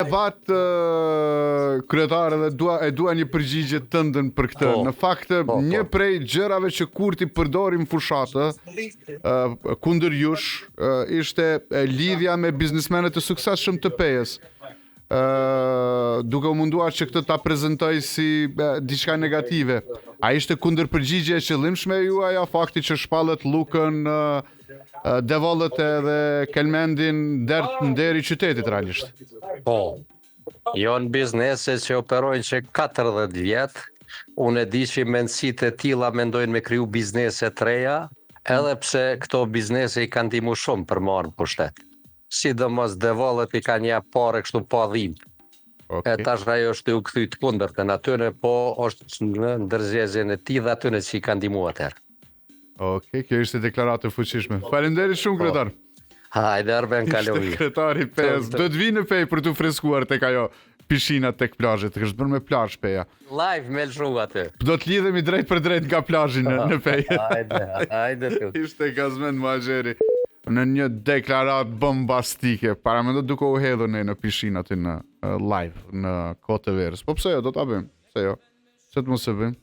debat uh, kryetar edhe dua e dua një përgjigje tëndën për këtë. Po. Në fakt Po, po. një prej gjërave që Kurti përdori në fushatë uh, kundër jush uh, ishte e, lidhja me biznesmenët e suksesshëm të Pejës. Ë duke u munduar që këtë ta prezantoj si e, diçka negative. A ishte kundërpërgjigje e qëllimshme juaja fakti që shpallet Llukën ë, ë, Devollët edhe Kelmendin nder nderi i qytetit realisht. Po. Janë biznese që operojnë që 40 vjet. Unë e di që mendësitë e tilla mendojnë me kriju biznese të reja, edhe pse këto biznese i kanë ndihmu shumë për marrë në pushtet. Sidomos Devollët i kanë jap pare kështu pa dhimbë. E Okej. tash ajo është u kthy të kundërtën atyne, po është në ndërgjegjen e tij dhe atyne që i kanë ndihmu atëherë. Okej, kjo ishte deklaratë e fuqishme. Faleminderit shumë Po. kryetar. Hajde, Arben Ishte Kalovi. kryetari i Pejës. Do të vi në Pejë për t'u freskuar tek ajo pishina tek plazhet, është bërë me plazh Peja. Live me lëshu aty. Do të lidhemi drejt për drejt nga plazhi në, në Pejë. Hajde, hajde tu. Ishte Gazmend Muhaxheri në një deklaratë bombastike. Paramendo duke u hedhur ne në pishinë aty në eh, live në kohë të verës. Po pse jo, do ta bëjmë. Pse jo? Pse të mos e bëjmë?